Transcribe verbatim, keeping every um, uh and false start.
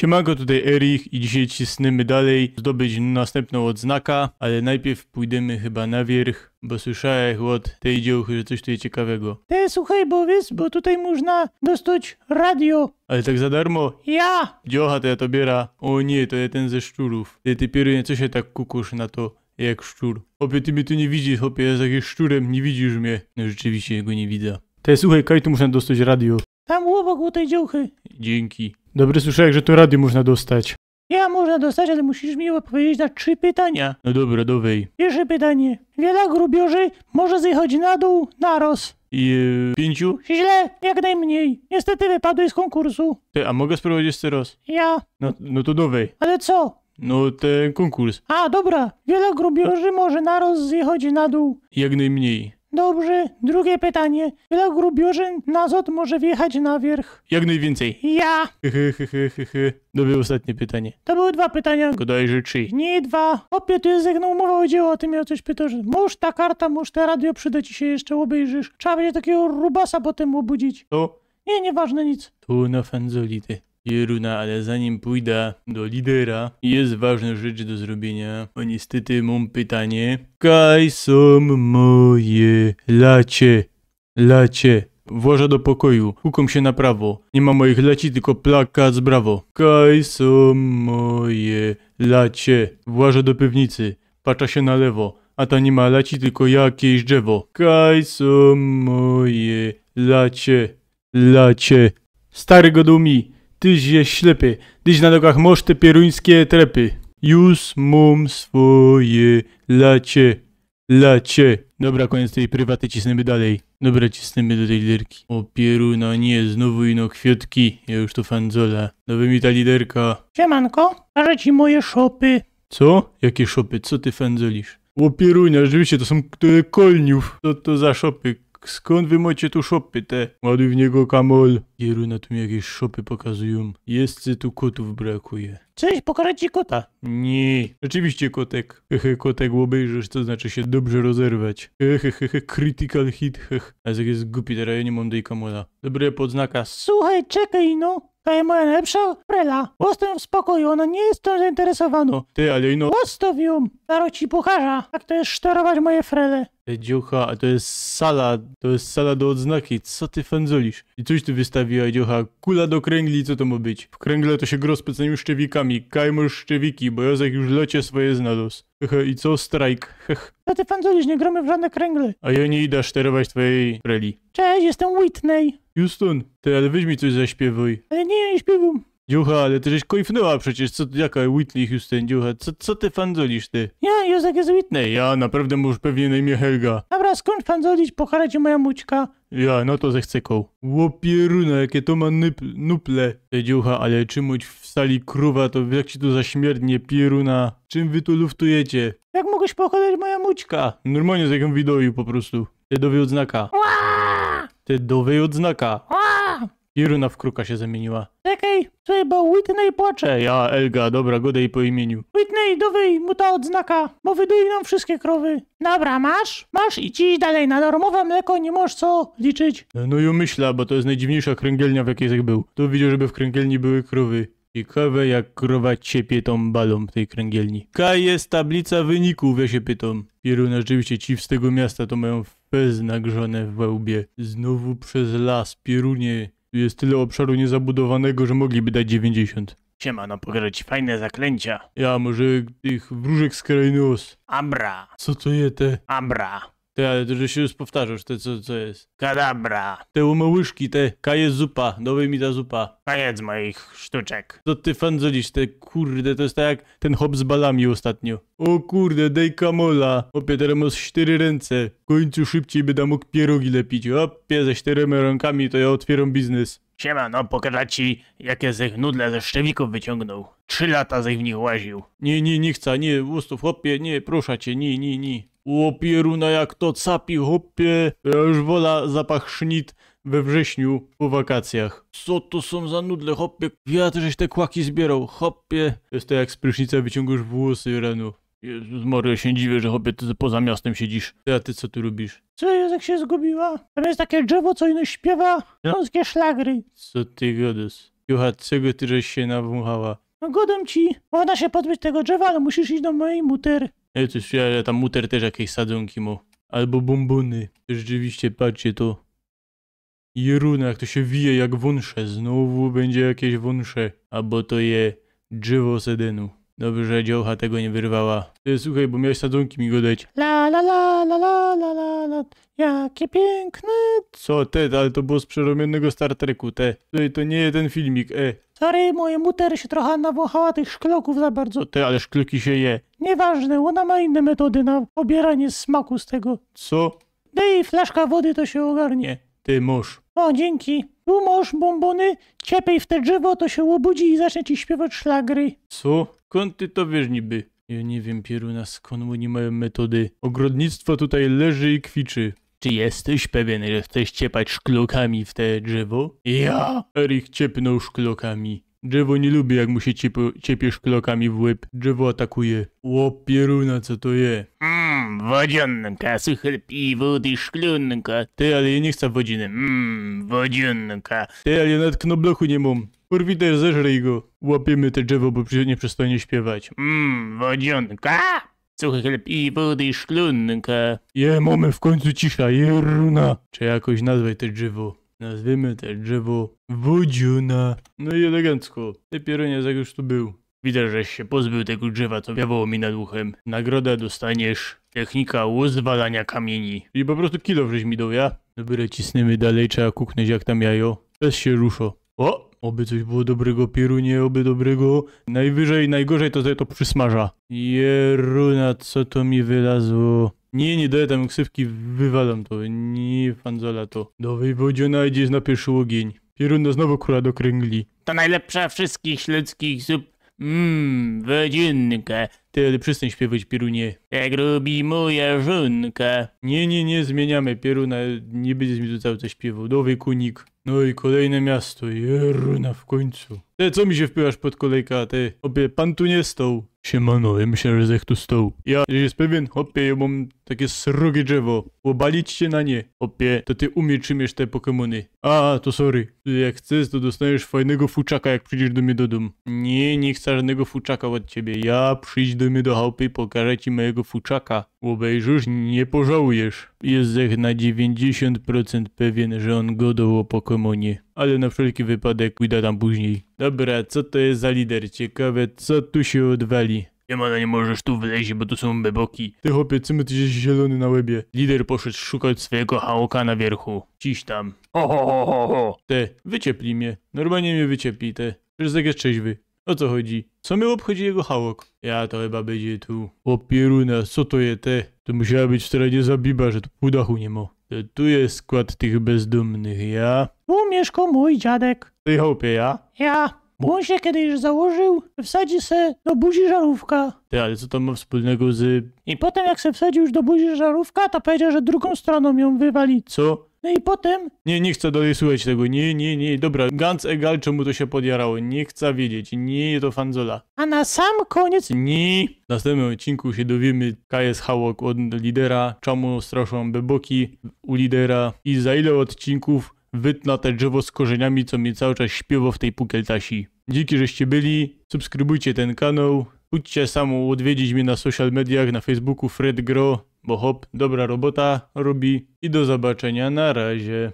Siemanko, tutaj Erich i dzisiej cisnymy dalej zdobyć nastympnõ ôdznaka, ale nojpierw pōjdymy chyba na wierch, bo słyszałech ôd tyj dziołchy, że coś tu je ciekawego. Ty, słuchej, bo wiysz, bo tutaj mōżna dostoć radio. Ale tak za darmo? Ja! Dziołcha, to jo to biera. Ô niy, to je tyn ze szczurōw. Ty, ty pierōnie, co sie tak kukōsz na to jak szczur? Chopie, ty mie tu niy widzisz, chopie, jo jakiś szczurym, niy widzisz mie. No rzeczywiście, go niy widza. Ty, słuchej, kaj tu mōżna dostoć radio? Tam ôbok, u tyj dziołchy. Dziynki. Dobry, słyszałech, że tu radio mōżna dostać. Ja, mōżna dostać, ale musisz mi ôdpowiedzieć na trzi pytania. No dobra, dowej. Piyrsze pytanie. Wiela grubiorzy może zjechać na dōł naroz? I, e, piyńciu? Źle, jak nojmnij. Niystety wypadłeś z kōnkūrsu. Ty, a mogã spōrōwać jeszcze roz? Ja. No, no to dowej. Ale co? No, tyn kōnkurs. A, dobra. Wiela grubiorzy może naroz zjechać na dōł? Jak nojmnij. Dobrze. Drugie pytanie. Wiela grubiorzy nazod może wjechać na wierch? Jak nojwiyncyj. Ja. Hy, hy, hy, hy, hy, hy. Dowej ôstatnie pytanie. To były dwa pytania. Godałeś, że trzi. Niy, dwa. Chopie, tu je jak na umowa ô dzieło, a ty mie ô coś pytōsz. Mōsz ta karta, mōsz te radio, przida ci sie jeszcze, ôbejrzysz. Trzeba bydzie takigo rubasa potym ôbudzić. To? Niy, niyważne nic. Tu na fędzoli, ty. Pierōna, ale zanim pōjda do lidera, je ważno rzecz do zrobiynio. Bo niystety mōm pytanie. Kaj sōm moje lacie? Lacie. Włażã do pokoju. Kukōm sie na prawo. Niy ma moich laci, tylko plakat z brawo. Kaj sōm moje lacie? Włażã do piwnicy. Patrza sie na lewo. A tam niy ma laci, tylko jakeś drzewo. Kaj sōm moje lacie? Lacie. Stary godōł mi: tyś je ślepy, dyś na nogach mōsz te pierōńskie trepy. Już mōm swoje lacie. Lacie. Dobra, kōniec tyj prywaty, cisnymy dalej. Dobra, cisnymy do tyj liderki. Ô pierōna, niy, znowu ino kwiotki. Jo już tu fędzolã. Dowej mi ta liderka. Siemanko, pokażę ci moje szopy. Co? Jakie szopy? Co ty fędzolisz? Ô pierōna, rzeczywiście, to sōm, to je Kolniōw. Co to za szopy? Skōnd wy mocie tu szopy, te? Ładuj w niego, kamol. Pierōna, tu mi jakeś szopy pokazujōm. Jeszcze tu kotōw brakuje. Coś, pokażę ci kota. Niy. Rzeczywiście kotek. Hehe, kotek, ôbejrzysz, co znaczy sie dobrze rozerwać. Hehe, hehe, critical hit, heh. A jak je gupi, teroz jo niy mōm dej kamola. Dobry podznaka. Słuchej, czekej no. To je moja nojlepsza frela. Ôstōw w spokoju, ôna niy je tōm zainteresowanŏ. Ty, ale ino. Ôstōw jōm. Zarŏz ci pokażã, jak to je szterować moje frele. Ty, dziołcha, a to je sala, to je sala do ôdznaki. Co ty fędzolisz? I coś ty wystawiła, dziołcha? Kula do kręgli, co to mŏ być? W kręgle to sie grŏ specjalnymi szczewikami. Kaj mŏsz szczewiki, bo Józek już locie swoje znalŏz. Hehe, i co? Strajk. Heh. Co ty fędzolisz? Niy grōmy w żŏdne kręgle. A jo niy idã szterować twojej freli. Cześć, jestem Whitney. Houston, ty, ale weź mi coś zaśpiewuj. Ale niy, jo niy śpiewōm. Dziołcha, ale ty żeś kojfnōła przecież, co, jaka Whitney Houston, dziołcha, co, co ty fędzolisz, ty? Jo, Józek je Whitney. Ty, ja, naprŏwdã mŏsz pewnie na imiã Helga. Dobra, skōńcz fędzolić, pokażã ci moja mućka. Ja, no to zechcekŏł. Ło pierōna, jakie to mŏ nyp-, nuple. Ty, dziołcha, ale czymś w sali krōwa, to jak ci tu zaśmierdnie, pierōna. Czym wy tu luftujecie? Jak mŏgłeś pokazać moja mućka? Normalnie z jakim widoju po prostu. Ty, dowej ôdznaka. Ła! Ty, dowej ôdznaka. Ła! Pierōna w kruka sie zamiyniyła. Czekej, słuchej, bo Whitney płacze. Ja, Elga, dobra, gŏdej po imiyniu. Whitney, dowej mu ta ôdznaka, bo wyduje nōm wszyjske krowy. Dobra, masz, masz i ci dalej na darmowe mleko niy mŏsz co liczyć. No, no jo myślã, bo to je nojdziwniejsza kręgielnia, w jakej żech bōł. Tu widzã, żeby w kręgielni były krowy. Ciekawe, jak krowa ciepie tōm balōm w tyj kręgielni. Kaj je tablica wynikōw, jo sie pytōm. Pierōna, rzeczywiście, ci z tego miasta to majōm fest nagrzane we łbie. Znowu przez las, pierōnie. Tu je tyle ôbszaru niyzabudowanego, że mogliby dać dziewięćdziesiąt. Siema, no pokażę ci fajne zaklęcia. Ja, może tych wróżek z krainy Oz. Abra. Co to je, te? Abra. Ty, ale to, że sie już powtarzasz, te, co, co je? Kadabra. Te ômołyszki, te, kaj je zupa, dowej mi ta zupa. Koniec moich sztuczek. Co ty fędzolisz, te kurde, to je tak jak tyn chop z balami ôstatnio. Ô kurde, dej kamola. Chopie, terŏz mŏsz sztyry rynce. W kōńcu szybcij bydã mōg pierōgi lepić. Chopie, ze sztyrema rōnkami to jo ôtwiyrōm biznes. Siema, no pokażã ci, jakie żech nudle ze szczewikōw wyciōngnōł. Trzi lata żech w nich łaziōł. Niy, niy, niy chcã, niy, ôstōw, chopie, niy, proszã cie, niy, niy, niy. Ło pierōna, jak to capi, chopie. Jo już wolã zapach sznit we wrześniu po wakacjach. Co to sōm za nudle, chopie? Kwiaty żeś te kłaki zbieroł, chopie. To je to, jak z prysznica wyciōngŏsz włosy rano. Jezus Maria, sie dziwiã, że, chopie, ty poza miastym siedzisz. Ty, a ty co tu robisz? Co, Józek, sie zgubiła? Tam je take drzewo, co ino śpiewa ślōnskie szlagry. Co ty gŏdŏsz? Jucha, czego ty żeś sie nawōnchała? No godōm ci, można sie pozbyć tego drzewa, ale musisz iś do mojij muter. Ej, to ja, ja tam muter tyż jakeś sadzōnki mo. Abo bōmbōny. To rzeczywiście, patrzcie to. Jeruna, jak to sie wije jak wōnsze. Znōw bydzie jakeś wōnsze. Abo to je drzewo z Edenu. Dobrze, że dziołcha tego niy wyrwała. Ty, suchej, bo miałeś sadzōnki mi godać. La, la, la, la, la, la, la, la. Jakie piykne. Co ty, ale to było z przerōbionego Star Treku, te. Tutaj to niy je tyn filmik, e. Sorry, moja muter sie trocha nawōnchała tych szklokōw za bardzo. Ty, ale szkloki sie je. Niyważne, ôna mo inne metody na pobieranie smaku z tego. Co? Dej flaszka wody, to sie ôgarnie. Ty mosz. O, dziynki. Tu mosz bōmbōny, ciepij w te drzewo, to sie ôbudzi i zacznie ci śpiywać szlagry. Co? Skōnd ty to wiysz niby? Ja niy wiym, Pieruna, skōnd ôni majōm metody. Ôgrodnictwo tutaj leży i kwiczy. Czy jesteś pewien, że chcesz ciepać szklokami w te drzewo? Ja! Erich ciepnōł szklokami. Drzewo niy lubi, jak mu sie ciepie, ciepie szklokami w łeb. Drzewo atakuje. Ô Pieruna, co to je? Mmm, wodziōnka, suche piwo i szklōnka. Ty, ale ja niy chcã wodziny. Mmm, wodziōnka. Ty, ale ja nawet knoblochu niy mōm. Kurwiter, zeżryj go. Łapiemy te drzewo, bo prze-, niy przestanie śpiywać. Mmm, wodziōnka. Suche piwo i szklōnka. Je, mōmy w kōńcu cisza, Jeruna. Czy jakoś nazwać te drzewo? Nazwijmy te drzewo Wodziōna. No i elegancko. Ty, Pierunie, jak już tu bōł. Widzã, żeś sie pozbōł tego drzewa, co wiało mi nad uchym. Nagroda dostaniesz. Technika ôzwalania kamiyni. I po prostu kilo żeś mi doł, ja? Dobra, cisnymy dalej, trzeba kuknōńć, jak tam jajo. Bez sie ruszo. Ô, ôby coś było dobrego, Pierunie, ôby dobrego. Nojwyżyj, nojgorzej to, to przysmażã. Jeruna, co to mi wylazło? Niy, niy dojã tam ksywki, wywalōm to. Niy, fanzola to. Dowej, Wodziōna, idziesz na piyrszy ôgiyń. Pieruna, znōw kura do krōngli. To nojlepsza wszystkich ślōnskich zup. Mmm, wodziōnka. Ty, ale przestōń śpiywać, Pierunie. Jak lubi moja żōnka. Niy, niy, niy zmiyniamy, Pieruna, niy bydziesz mi tu cały czas śpiywoł. Dowej, kōnik. No i kolejne miasto, Jeruna, w kōńcu. Ty, co mi sie wpywasz pod kolejka, ty? Chopie, pōn tu niy stoł. Siemano, ja myślã, że żech tu stoł. Ja, żeś pewien? Chopie, ja mōm takie srogie drzewo. Ôbalić sie na nie. Chopie, to ty u mie trzimiysz te Pokemōny. A, to sorry. Ty, jak chcesz, to dostaniesz fajnego futrzaka, jak przidziesz do mie do dōm. Niy, niy chcã żodnego futrzaka ôd ciebie. Ja, przidź do mie do chałpy, pokażã ci mojigo futrzaka. Ôbejrzisz, niy pożałujesz. Żech na dziewiyńćdziesiōnt procynt pewien, że ôn godoł ô Pokemōnie. Ale na wszelki wypadek pōdã tam późnij. Dobra, co to je za lider? Ciekawe, co tu sie ôdwali. Siemano, niy możesz tu wleźć, bo tu sōm beboki. Ty, chopie, czym ty żeś zielōny na łebie? Lider poszoł szukać swojigo hałoka na wiyrchu. Ciś tam. Ho, ho, ho, ho, ho. Ty, wyciepli mie. Normalnie mie wyciepli, ty. Przecież żech je trzeźwy. Ô co chodzi? Co mie ôbchodzi jego hałok? Ja, to chyba bydzie tu. Ô Pieruna, co to je, te? To musiała być w terenie za biba, że tu pōł dachu niy mo. To tu je skład tych bezdōmnych, ja? Tu miyszkoł mōj dziadek. Ty, chopie, ja? Ja. Bo ôn sie kejś założył, że wsadzi se do buzi żarōwka. Ty, ale co to mo wspōlnego z... I potym, jak se wsadził już do buzi żarōwka, to powiedzioł, że drugōm strōnōm jōm wywali. Co? No i potym... Niy, niy chcã dalej słuchać tego. Niy, niy, niy. Dobra, ganz egal, czemu to sie podjarało. Niy chcã wiedzieć. Niy, to fanzola. A na sam kōniec... Niy. W nastympnym ôdcinku sie dowiymy, kaj je hałok ôd lidera, czemu straszōm beboki u lidera i za ile ôdcinkōw wytnã te drzewo z korzyniami, co mie cały czas śpiywo w tyj pukeltasi. Dziynki, żeście byli. Subskrybujcie tyn kanoł. Chōdźcie samo ôdwiedzić mie na social mediach, na Facebooku Fred Gro, bo chop dobra robota robi. I do zobaczyniŏ, na razie.